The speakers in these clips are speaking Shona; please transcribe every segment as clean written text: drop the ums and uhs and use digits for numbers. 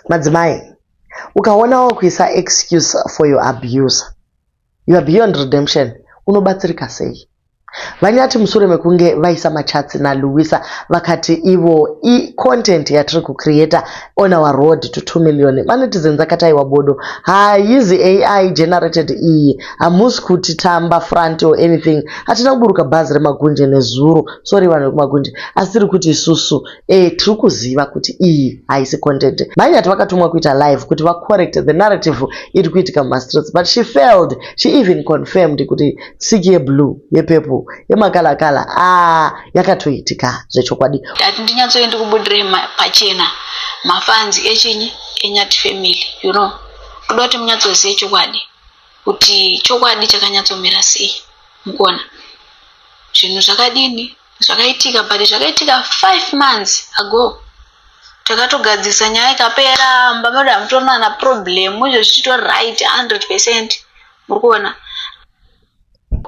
Madzimai, ukaona wakuisa excuse for your abuse, you are beyond redemption. Unobatsirika sei? VaNyathi mushure mekunge vaisa machats naLouisa vakati ivo icontent yatiri kucreata on our road to 2 million. Manetizens akati aiwa bodo, haizi AI generated iyi, hamusi kutitamba front or anything. Hatina kuburuka bhazi remagunje nezuro, sorry vanhu vekumagunje, asi tiri kuti isusu tiri kuziva kuti iyi haisi content. MaiNyathi vakatumwa kuita live kuti vacorrect the narrative iri kuitika mumastreets, but she failed. She even confirmed kuti siki yeblue, yepurple, yemakalakala yakatoitika zvechokwadi. Ndati ndinyatsoendi kubudirei pachena mafans echinyi eNyathi family, kuda kuti munyatsozive chokwadi, kuti chokwadi chakanyatsomira sei. Mukuona zvinhu zvakadini zvakaitika, but zvakaitika 5 months ago. Takatogadzisa nyaya ikapera, mumba medu hamutorina na problem, izvo zvichitori right 100%. Muri kuona?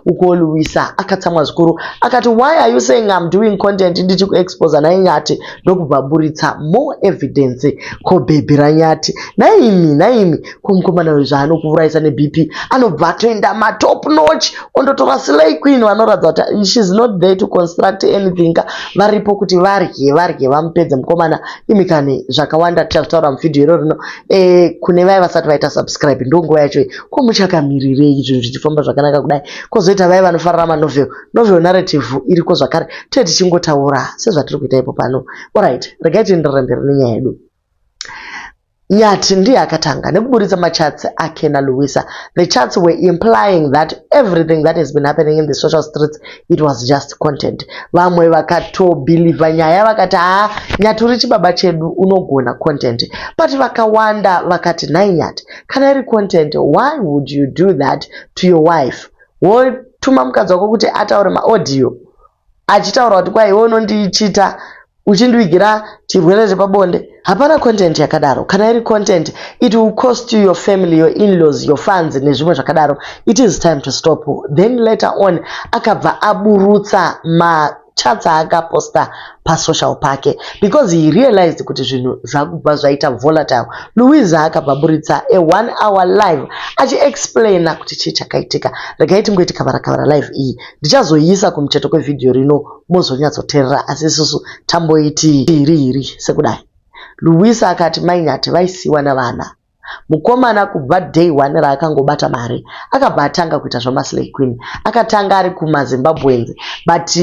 Uko Louisa akatsamwa zvikuru, akati, "Why are you saying I'm doing content ndichikuexposa naiNyathi?" Ndokubva aburitsa more evidence. Ko bhebhi raNyathi naimi naimi, ko mukomana uyu zvaanokuurayisa neBP, anobva atoenda matop notch, ondotora slay queen vanoratidza kuti she's not there to construct anything, varipo kuti varye varye vamupedze mukomana. Imi kani, zvakawanda tichazvitaura muvhidhiyo iro rino. Kune vaya vasati vaita subscribe, ndonguva yacho iyi. Ko muchakamirirei zvinhu zvichifamba zvakanaka kudai? Kwozoita vaya vanofarira manovel, novel narrative iriko zvakare, tee tichingotaura sezvatiri kuita ipo pano. Alright, regai tienderere mberi nenyaya yedu. Nyathi ndiye akatanga nekuburitsa machats ake naLouisa. The chats were implying that everything that has been happening in the social streets, it was just content. Vamwe vakatobhilivha nyaya, vakati, "Haa, Nyathi uri chibaba chedu, unogona content." But vakawanda vakati, "Nhai Nyathi, kana iri content, why would you do that to your wife? Wotuma mukadzi wako kuti ataure maaudio achitaura kuti kwai iwe unondichita uchindivigira chirwere chepabonde? Hapana content yakadaro. Kana iri content, it will cost you your family, your in-laws, your fans nezvimwe zvakadaro. It is time to stop." Then later on akabva aburutsa machats aakaposta pasocial pake because he realized kuti zvinhu zvakubva zvaita volatile. Louisa akabva aburitsa a one hour live achiexplaina kuti chii chakaitika. Regai tingoiti kavara kavara live iyi, ndichazoiisa kumucheto kwevhidhiyo rino mozonyatsoteerera, asi isusu tamboiti iri iri sekudai. Louisa akati MaiNyathi vaisiwa navana. Mukomana kubva day one raakangobata mari akabva atanga kuita zvamaslay queen. Akatanga ari kumaZimbabweans, but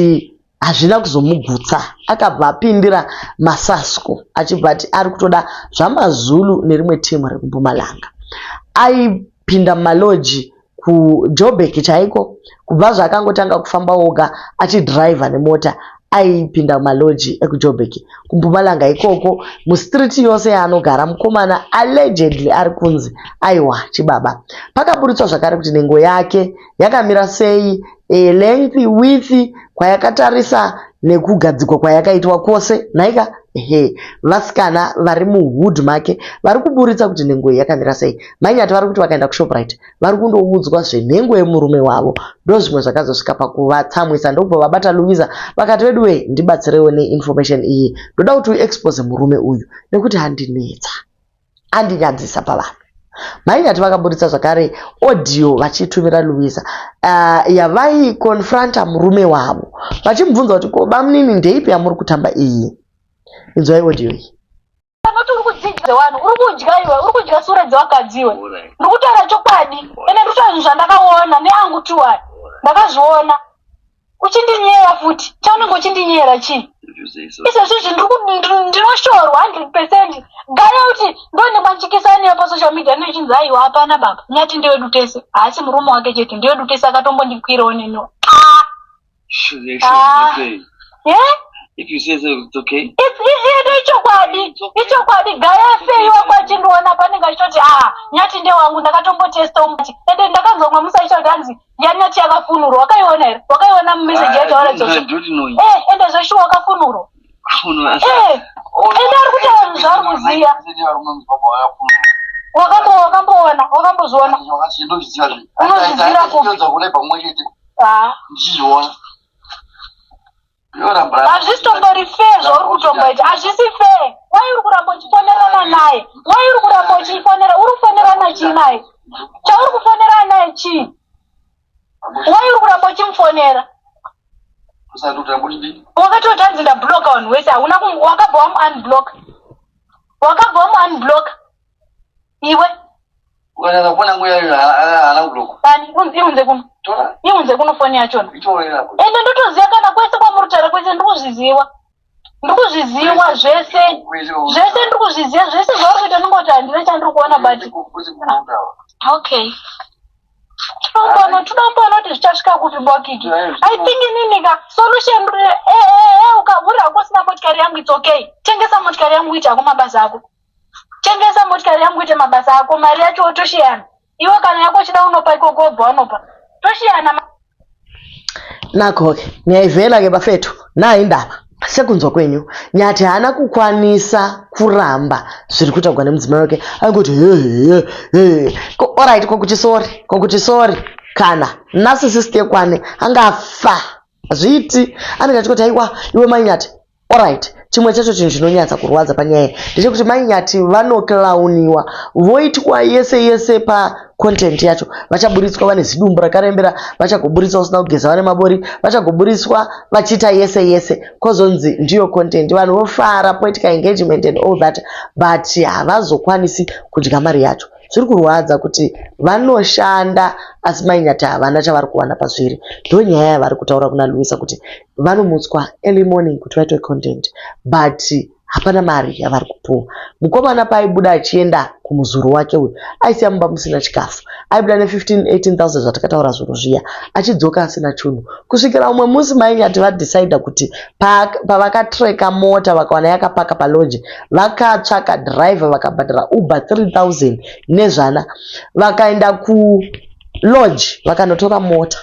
hazvina kuzomugutsa, akabva apindira maSasco, achibva ati ari kutoda zvamaZulu nerimwe timu rekuMpumalanga. Aipinda mumalodge kuJoburg chaiko. Kubva zvaakangotanga kufamba oga achidhiraivha nemota, aipinda mumalodge ekuJoburg, kuMpumalanga ikoko, mustreet yose yaanogara. Mukomana allegedly ari kunzi aiwa chibaba. Pakaburitswa zvakare kuti nhengo yake yakamira sei, length, width, kwayakatarisa nekugadzikwa kwayakaitwa kwose. Nhaika, ehe, vasikana vari muhood make vari kuburitsa kuti nhengo iyi yakamira sei. MaiNyathi vari kuti vakaenda kuShoprite vari kundoudzwa zvenhengo yemurume wavo. Ndo zvimwe zvakazosvika pakuvatsamwisa, ndokubva vabata Louisa vakati, "Veduwe, ndibatsirewo neinformation iyi, ndoda kuti uexpose murume uyu nekuti handinetsa, andinyadzisa pavanhu." MaiNyathi vakaburitsa zvakare audio vachitumira Louisa yavaiconfronta murume wavo vachimubvunza kuti, "Ko bamunini, ndeipi yamuri kutamba iyi?" Inzwai audio iyi. Anoti uri kudzidza vanhu, uri kudya iwe, uri kudya sure dzevakadzi iwe. Ndiri kutaura chokwadi, ende ndiri kutaura zvinhu zvandakaona neangu tuwai, ndakazviona. Uchindinyeya futi, chaunenge uchindinyeyera chii izvezvizvi? Ndinoshorwa 100%. Gaya kuti ndonekwanjikisaniyo pasocial media nechinzi, "Aiwa, hapana baba, Nyathi ndewedu tese, haasi murume wake chete, ndewedu tese." Akatombondikwirawo neniwo. Ah! Ah. Eh? If you say so, it's okay. Ende ichokwadi, ichokwadi. Gaya fei wako achindiona panenge achitoti, "A, Nyathi ndewangu." Ndakatombotesta umati, ende ndakanzwa mwe musaita kuti hanzi yaNyathi yakafunurwa. Wakaiona here? Wakaiona mumeseji yacho I izvozvo? don't know. Eh, ende zveshuwa wakafunurwa. Eh, ende ari kutaura zvinhu zvaari kuziya. Wakamboona, wakambozviona? Unozviziva kupi? Ah. Ndichizviona. Hazvisi tombori fair zvauri kutomboita, hazvisi fair. Why uri kuramba uchifonerana naye? Why uri kuramba uchifonera? Uri kufonerana chii naye? Chauri kufonerana naye chii? Why uri kuramba uchimufonera? Wakatoti hanzi ndabloka vanhu wese, hauna wakabva wamuunblock, wakabva wamuunblock iwe. Ukanyatsa kuona nguva yayo haana kublock. Ani iunze kuno. Tora. Iunze kuno foni yachona. Itorera. Ende ndotoziva kana kwese kwamuri kwese ndikuzviziva, ndikuzviziva zvese zvese, ndiri kuzviziva zvese zvauri kuita. Ndingoti handina chandiri kuona, but okay, tinomboona kuti zvichasvika kupi. Bwakiki, I think ininika solution, ukahurira hako usina motikari yangu, it's okay. Tengesa motikari yangu, uite hako mabasa ako. Tengesa motikari yangu, uite mabasa ako. Mari yacho toshiyana. Iwe kana yako uchida unopa ikoko, wobva wanopa, toshiyana. Nakho-ke ngiyayivela-ke bafethu, nayi indaba. Sekunzwa kwenyu, Nyati haana kukwanisa kuramba zviri kutaurwa nemudzimai wake. Aingoti hehe he. Alright, kokuti sorry, kokuti sorry kana narcissist yekwane angafa hazviiti. Anenge achikoti aiwa iwe Mai Nyati. Alright, chimwe chacho chinhu chinonyatsa kurwadza panyaya iyi ndechekuti Mai Nyati vanoclowniwa, voitwa yese yese pacontent yacho. Vachaburitswa vane zidumbu rakarembera, vachagoburitswa usina kugeza, vane mabori, vachagoburitswa vachiita yese yese, kozonzi ndiyo content. Vanhu vofara, poitika engagement and all that, but havazokwanisi kudya mari yacho. Zviri kurwadza kuti vanoshanda asi Mai Nyati havana chavari kuwana pazviri. Ndo nyaya yavari kutaura kuna Louisa, kuti vanomutswa early morning kuti vaite content, but hapana mari yavari kupuwa. Mukomana paaibuda achienda kumuzuru wake uyu, aisiya mumba musina chikafu. Aibuda ne15 18,000 zvatakataura zuro zviya, achidzoka asina chunhu, kusvikira umwe musi Mai Nyati vadecida kuti pavakatreka mota vakawana yakapaka palodge, vakatsvaka driver, vakabhadhara Uber 3000 nezvana, vakaenda kulodge, vakanotora mota.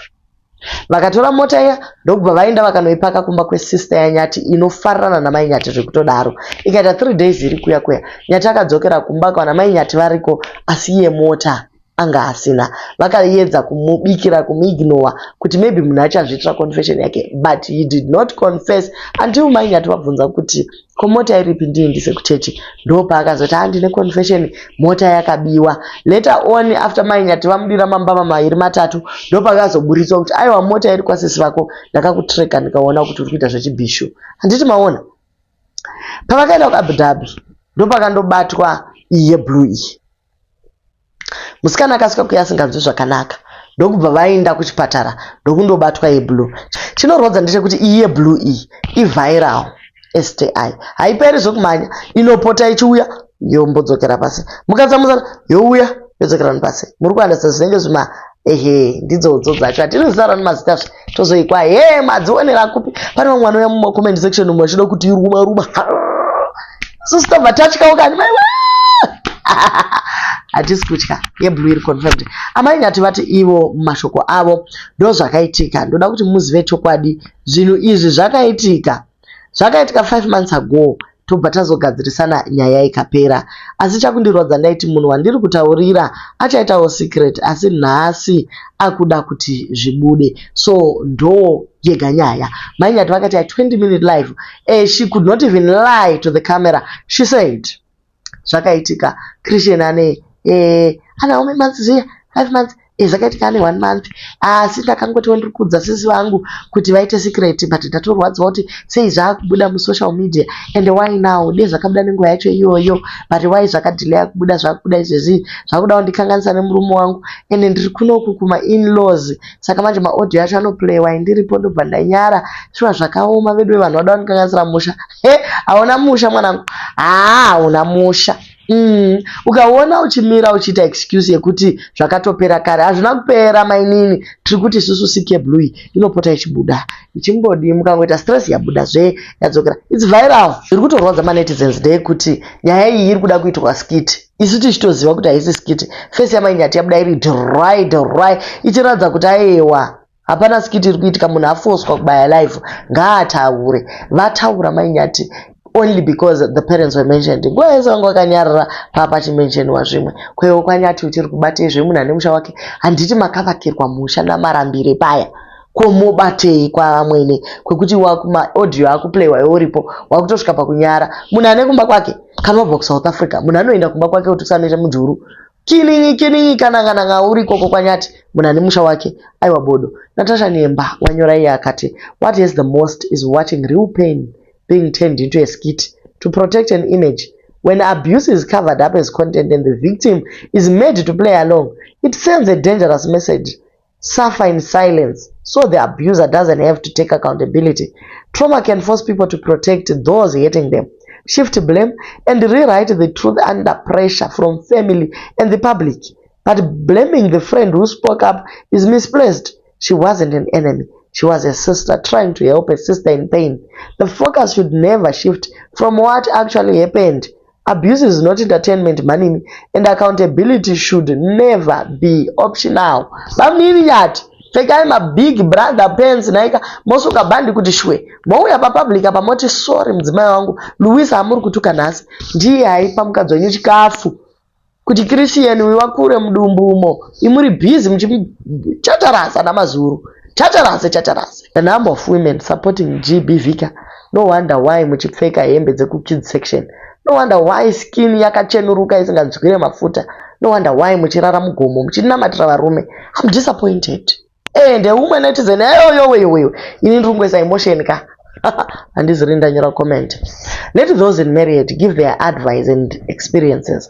Vakatora mota iya, ndokubva vaenda vakanoipaka kumba kwesister yaNyati inofarirana naMai Nyati zvekutodaro. Ikaita 3 days iri kuya kuya. Nyati akadzokera kumba, akawana Mai Nyati variko, asi iye mota anga asina. Vakaedza kumubikira, kumuignora kuti maybe munhu achazviitira confession yake, but he did not confess until Mai Nyati vabvunza kuti ko mota iripi, ndiindise kuchechi. Ndopaakazoti handine confession, mota yakabiwa. Later on, after Mai Nyati vamudira mambama mairi matatu, ndopakazoburitswa kuti aiwa, mota iri kwasisi vako, ndakakutreka ndikaona kuti uri kuita zvechibhishu. Handiti maona pavakaenda kuAbu Dhabi, ndopakandobatwa iyi yeblue iyi. Musikana akasvika kuya asinganzwi zvakanaka, ndokubva vaenda kuchipatara, ndokundobatwa yeblue. Chinorwadza ndechekuti iyi yeblue iyi iviral STI, haiperi zvokumhanya. Inopota ichiuya, yombodzokera pasi, mukatsamusana youya, yodzokera pasi. Muri kuandisa zvinenge zvima ehe, ndidzodzo dzacho, hatiri zita nemazita zve tozoikwa he madzionera kupi. Pane vamwe vanouya mumacomment section umu vachida kuti iruma ruma, isusu tobva tatyawo kani. Maiwa, hatisi kutya. Yeblue iri confirmed. Amai Nyati vati ivo mumashoko avo, ndo zvakaitika, ndoda kuti muzive chokwadi. Zvinhu izvi zvakaitika, zvakaitika 5 months ago, tobva tazogadzirisana, nyaya ikapera. Asi chakundirwadza, ndaiti munhu wandiri kutaurira achaitawo secret, asi nhasi akuda kuti zvibude. So ndo yega nyaya. Mai Nyati vakati a 20 minute live, she could not even lie to the camera. She said zvakaitika Christian ane ana how many months zviya, 5 months. Zvakaitika ane one month, asi ndakangotiwo ndiri kuudza sisi vangu kuti vaite secret, but ndatorwadziwa kuti sei zvaakubuda musocial media and why now? De zvakabuda nenguva yacho iyoyo, but why zvakadelaya kubuda? Zvakubuda izvezvi, zvakuda kundikanganisa nemurume wangu, ende ndiri kunoku kumainlaws. Saka manje maaudio acho anoplayiwa ndiripo, ndobva ndanyara. Shuwa zvakaoma vedu, vanhu vada kundikanganisira musha. He, hauna musha mwanangu, haa, hauna musha. Ukaona uchimira uchiita excuse yekuti zvakatopera kare, hazvina kupera mainini. Tiri kuti isusu sick yeblue inopota ichibuda ichimbodi, mukangoita stress yabuda zve, yadzokera. It's viral. Zviri kutorwadza manetizens ndeyekuti nyaya iyi iri kuda kuitwa skit, isu tichitoziva kuti haisi skit. Face yaMai Nyati yabuda iri dry dry, ichiratidza kuti aiwa, hapana skit iri kuitika. Munhu afoswa kubaya live, ngaataure. Vataura Mai Nyati only because the parents were mentioned. Nguva yese vanga vakanyarara papachimentionwa zvimwe. Kwaiwo kwaNyati uchiri kubatei zvemunhu ane musha wake? Handiti makavakirwa musha naMarambire paya? Ko mobatei kwavamwene kwekuti maaudio akuplaywa iwe uripo, wakutosvika pakunyara. Munhu ane kumba kwake kana wabva kuSouth Africa, munhu anoenda kumba kwake kuti usanoita mujuru kiningi kiningi kana kana uri ikoko kwaNyati, munhu ane musha wake, aiwa bodo. Natasha Nyemba wanyora iye akati, "What is the most is watching real pain being turned into a skit to protect an image. When abuse is covered up as content and the victim is made to play along, it sends a dangerous message: suffer in silence so the abuser doesn't have to take accountability. Trauma can force people to protect those hating them, shift blame, and rewrite the truth under pressure from family and the public. But blaming the friend who spoke up is misplaced. She wasn't an enemy. She was a sister trying to help a sister in pain. The focus should never shift from what actually happened. Abuse is not entertainment, money, and accountability should never be optional." Bamunini Nyati, pfekai mabig brother pants naika, mosuka bhandi kuti shwe, mouya papublic apa moti, "Sorry mudzimai wangu Louisa, amuri kutuka nhasi ndiye aipa mukadzi wenyu chikafu kuti Christian uyu wakure mudumbu umo, imuri busy muchichatarasa namazuru chatarase chatarase." The number of women supporting GBV ka, no wonder why muchipfeka hembe dzekukids section. No wonder why skin yakachenuruka isinganzwire mafuta. No wonder why muchirara mugomo muchinamatira varume. I'm disappointed. Ende umwe netizen eyoyoweyoweyo, ini ndiri kungoisa emotion ka, handiziri ndanyora comment. Let those in marriage give their advice and experiences.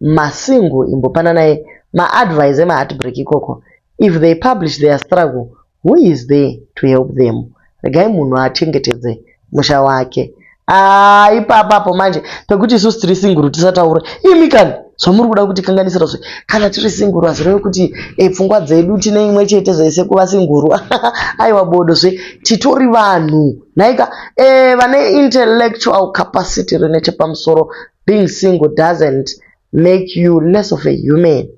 Masingle imbopananai maadvice emaheartbreak ikoko. If they publish their struggle, who is there to help them? Regai munhu achengetedze musha wake. Ah, ipapapo manje pekuti isusu tiri single tisataura, imi kani zvamuri kuda kutikanganisira zve, kana tiri single hazvirevi kuti pfungwa dzedu tine imwe chete zvese kuva single. Aiwa bodo zve, titori vanhu nhaika vane intellectual capacity rine chepamusoro. Being single doesn't make you less of a human.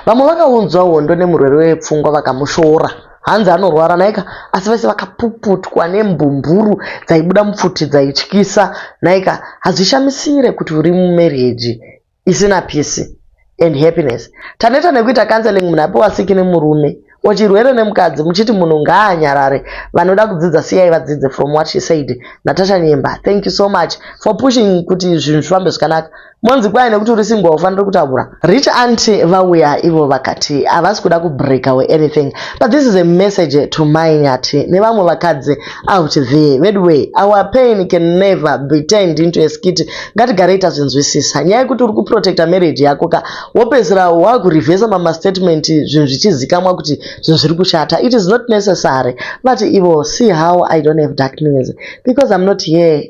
Vamwe vakaunzwa hondo nemurwere wepfungwa, vakamushora, hanzi anorwara nhaika, asi vese vakapuputwa nembumburu dzaibuda mupfuti dzaityisa nhaika. Hazvishamisire kuti uri mumarriage isina peace and happiness. Taneta nekuita counseling, munhu apiwa siki nemurume, ochirwere nemukadzi, muchiti munhu ngaanyarare. Vanoda kudzidza siyai vadzidze. From what she said, Natasha Nyemba, thank you so much for pushing kuti zvinhu zvifambe zvakanaka. Monzi kwai nekuti uri single haufaniri kutaura. Rich Aunty vauya ivo vakati havasi kuda kubreaka or anything, but this is a message to Mai Nyati nevamwe vakadzi out there. Vedway, our pain can never be turned into a skit. Ngatigarei tazvinzwisisa. Nyaya yekuti uri kuprotecta marriage yako ka, wopedzisira wakurivhesa mamastatement, zvinhu zvichizikamwa kuti zvinhu zviri kushata, it is not necessary. But ivo, "See how I don't have dark knees? Because I'm not here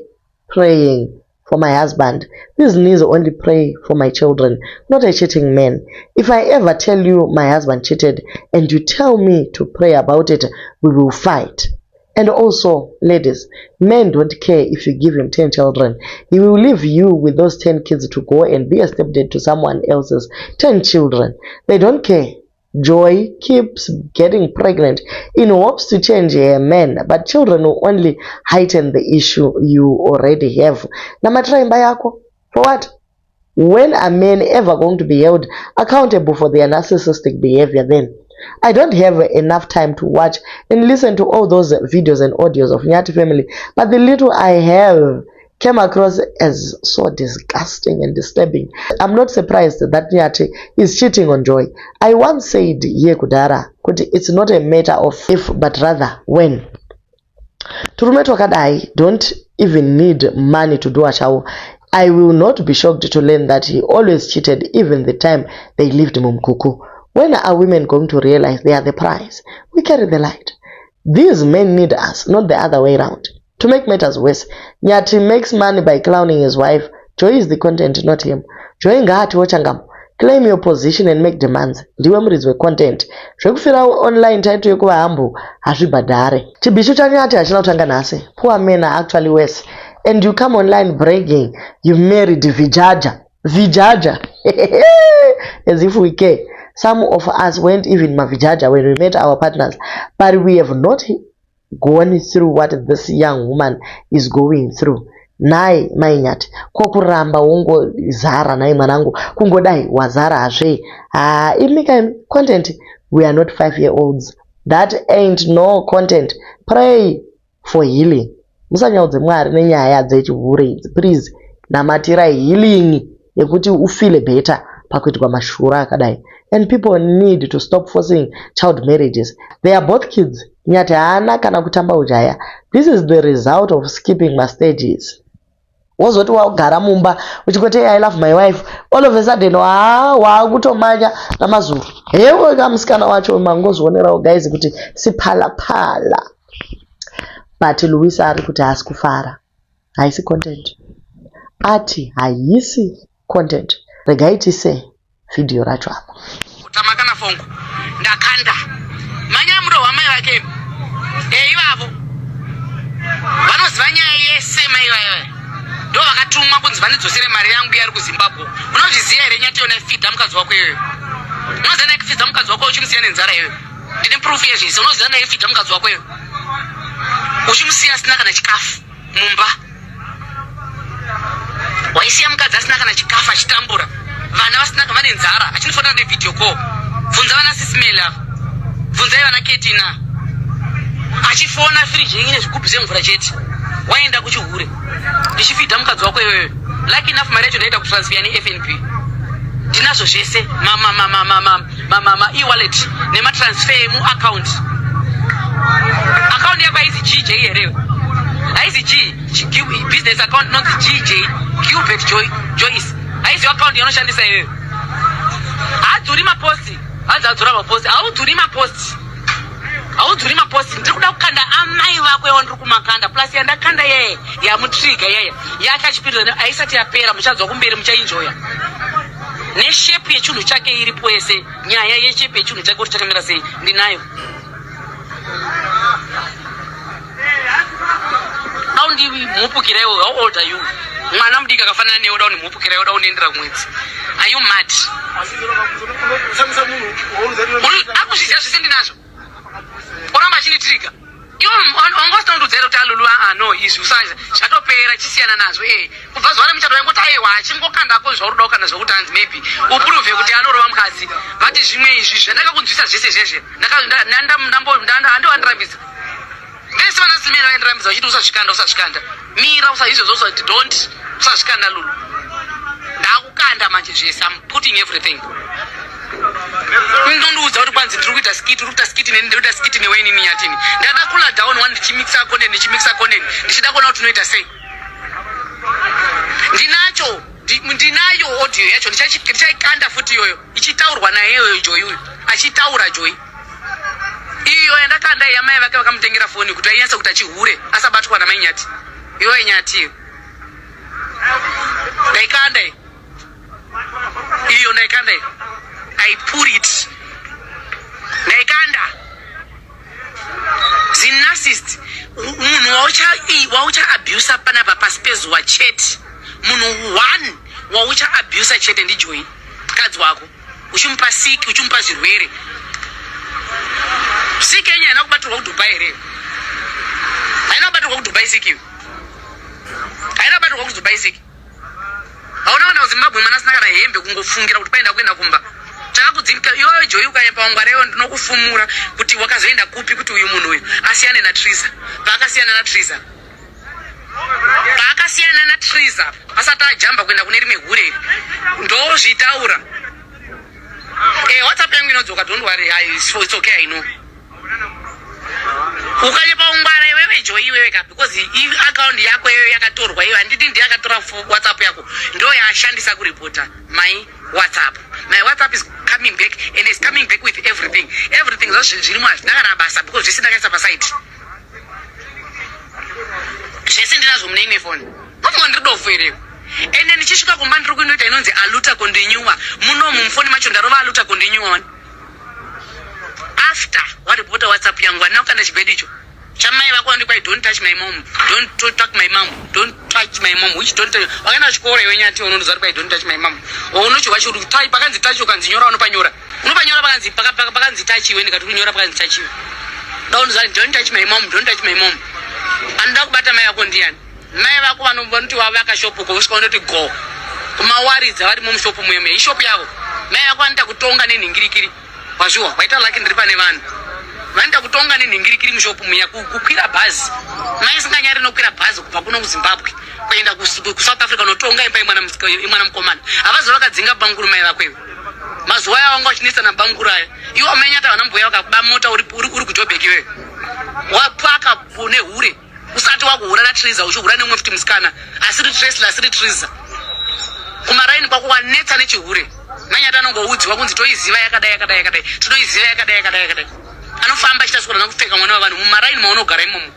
praying for my husband. These knees only pray for my children, not a cheating man. If I ever tell you my husband cheated and you tell me to pray about it, we will fight. And also, ladies, men don't care if you give him 10 children. He will leave you with those 10 kids to go and be a stepdad to someone else's 10 children. They don't care. Joy keeps getting pregnant in hopes to change her man, but children will only heighten the issue you already have. Namatira imba yako. For what? When are men ever going to be held accountable for their narcissistic behavior then? I don't have enough time to watch and listen to all those videos and audios of Nyati family, but the little I have came across as so disgusting and disturbing. I'm not surprised that Nyati is cheating on Joy. I once said here kudhara kuti it's not a matter of if but rather when. Turume twakadai don't even need money to do achawo. I will not be shocked to learn that he always cheated, even the time they lived mumkuku. When are women going to realize they are the prize? We carry the light. These men need us, not the other way round. To make matters worse, Nyati makes money by clowning his wife. Joy is the content, not him. Joy ngaatiwo changamo. Claim your position and make demands. Ndiwe muridzi wecontent. Zvekufira online title yekuva humble hazvibhadhare. Chibhishu chaNyati hachina kutanga nhasi. Poor men are actually worse. And you come online bragging you married Vijaja. Vijaja. As if we care. Some of us weren't even Mavijaja when we met our partners, but we have not gone through what this young woman is going through. Nhai Mai Nyati, ko kuramba wongozara nhai mwanangu, kungodai wazara hazve? Haa, imika imi, content. We are not 5-year olds. That ain't no content. Pray for healing. Musanyaudze Mwari nenyaya dzechihure idzi please. Namatirai healing yekuti ufile better pakuitwa mashura akadai. And people need to stop forcing child marriages. They are both kids. Nyati haana kana kutamba ujaya. This is the result of skipping mastages. Wozoti wagara mumba uchingoti hey, I love my wife. All of a sudden waakutomanya namazuru. Hewe kamusikana wacho mangozvionerawo guys kuti siphalaphala. But Luisa ari kuti haasi kufara. Haisi content. Ati haisi content. Regai tise video racho apa. Kutama kana fongo ndakanda manyaya murohwa mai vake e ivavo vanoziva nyaya yese mai vayo ndo vakatumwa kunzi vandidzosere mari yangu yari kuzimbabwe. Unozviziva here nyati yona ifidha mukadzi wako iyoyo? Unoziva naikufidza mukadzi wako uchimusiya nenzara iyoyo? Ndine proof yezvese. Unoziva naifidha mukadzi wako iyoyo uchimusiya asina kana chikafu mumba? Waisiya mukadzi asina kana chikafu achitambura, vana vasina vane nzara, achinifonera nevideo call. Bvunza vana Sismela, bvunzai vana Ketina, achifona firiji ine zvigubhu zvemvura chete. Waenda kuchihure ndichifidha mukadzi wako iyoyo. Lucky enough mari yacho ndaita kutransfer neFNB. Ndinazvo zvese ma-e-wallet nematransfer emuaccount. Account yako haizi GJ here? Haizi G business account inonzi GJ Gilbert Joy Joyce? Haizi account yanoshandisa iyoyo? Hadzuri maposti, hanzi adzura maposti. Haudzuri maposti, haudzuri maposti. Ndiri kuda kukanda amai vako yawa, ndiri kumakanda plus yandakanda yeye yamutriga yeye yakachipirira haisati yapera. Muchanzwa kumberi, muchainjoya neshape yechinhu chake iripo yese. Nyaya yeshape yechinhu chake kuti chakamira sei ndinayo. Daundimhupukira iwe, how old are you? Mwana mudiki akafanana newe daundimhupukira iwe, daundiendera kumwedzi. Are you mad? Akuzviziva zvese ndinazvo, oramba achinitriga iwe. Wanga usina kuti alulu aa no, izvi usaza, zvatopera, chisiyana nazvo. E kubva zuva remuchato waingoti aiwa, achingokandako zvauri kuda kukanda zvokuti hanzi maybe uprove kuti anorova mukadzi. But zvimwe izvi zvandakakunzwisa zvese zvezve handiwandirambidza vese vana Simena vaindirambidza vachiti usazvikanda, usazvikanda, mira, usa izvozvo, usati don't, usazvikanda. Lulu, ndakukanda manje zvese. I'm putting everything. Ndondiudza kuti kwanzi ndiri kuita skit, uri kuita skit neni, ndiri kuita skit newe inini nyatini. Ndada kula down one, ndichimixa content, ndichimixa content, ndichida kuona kuti unoita sei. Ndinacho, ndinayo audio yacho, ndichaikanda futi iyoyo ichitaurwa nayeyo Joy uyu, achitaura Joy iyo yandakanda yamai vake vakamutengera foni kuti ainyatsa kuti achihure asabatwa namai Nyati. Iyoyo Nyati iyo ndaikanda iyo, iyo ndaikanda iyo. I put it, ndaikanda zinarcissist. Munhu waucha abusa panapa pasi pezuva chete, munhu one waucha abusa chete ndiJoy mukadzi wako, uchimupa siki, uchimupa zvirwere. Siki yenyu haina kubatirwa kuDubai here? Haina kubatirwa kuDubai siki iyo? Haina kubatirwa kuDubai siki? Hauna kuenda kuZimbabwe mwana asina kana hembe, kungofungira kuti paenda kuenda kumba takakudzimika. Iwewe Joy, ukanyepa wangwara iwe, ndinokufumura kuti wakazoenda kupi kuti uyu munhu uyu asiyane naTrisa. Paakasiyana naTrisa, paakasiyana naTrisa asati ajamba kuenda kune rimwe hure iri, ndozvitaura. WhatsApp yangu inodzoka, don't worry. It's okay, I know. Ukanyepa ungwara iwewe Joy iwewe ka, because account yako iyoyo yakatorwa iyo. Handiti ndiye akatora WhatsApp yako? Ndo yaashandisa kuripota my WhatsApp. My WhatsApp is coming back and is coming back with everything, everything. Zvazvo zvirimo hazvina kana basa because zvese ndakaisa pasite, zvese ndinazvo mune imwe foni. Nofunga ndiri dofu here? Ende ndichisvika kumba ndiri kuinoita inonzi aluta continua munomu mufoni macho. Ndarova aluta continua one after waripota WhatsApp yangu. Handina kukanda chibhedi icho chamai vako vandikwai. Don't touch my mom, don't touch my mom, don't touch my mom. Which don't touch? Wakaenda kuchikoro iwe Nyati, unondoziva kuti kwai don't touch my mom. Unochiwa chiri tai pakanzi touch, ukanzi nyora, unopanyora, unopanyora pakanzi pakanzi touch iwe. Ndikati kunyora pakanzi touch iwe, daunozati don't touch my mom, don't touch my mom. Anoda kubata mai vako ndiani? Mai vako vanoti wavaka shopu uko, vosvika vanoti go kumawaridza varimo mushopu muyemuye, ishopu yavo. Mai vako vanoita kutonga nenhingirikiri. Wazviwa waita laki ndiri pane vanhu. Vanoita kutonga nenhingirikiri mushopu muya kukwira bhazi. Mai isinganyari inokwira bhazi kubva kuno kuZimbabwe kuenda kuSouth Africa unotonga imba yemwana mukomana. Havazi vakadzinga bamukuru mai vako iwe. Mazuva aya wanga uchinetsa nabamukuru aya. Iwe wamanyata vana mbuya vakakuba mota uri uri kuJobek iwewe. Wapaka nehure. Usati wakuhura naTriza uchihura neumwe futi musikana asiri Tresla asiri Triza. Kumaraini kwako wanetsa nechihure. Manyata anongoudziwa kunzi toiziva yakadai yakadai yakadai. Tinoiziva yakadai yakadai yakadai. Anofamba achita sokona kupfeka mwana wavanhu mumaraini maunogara imomo.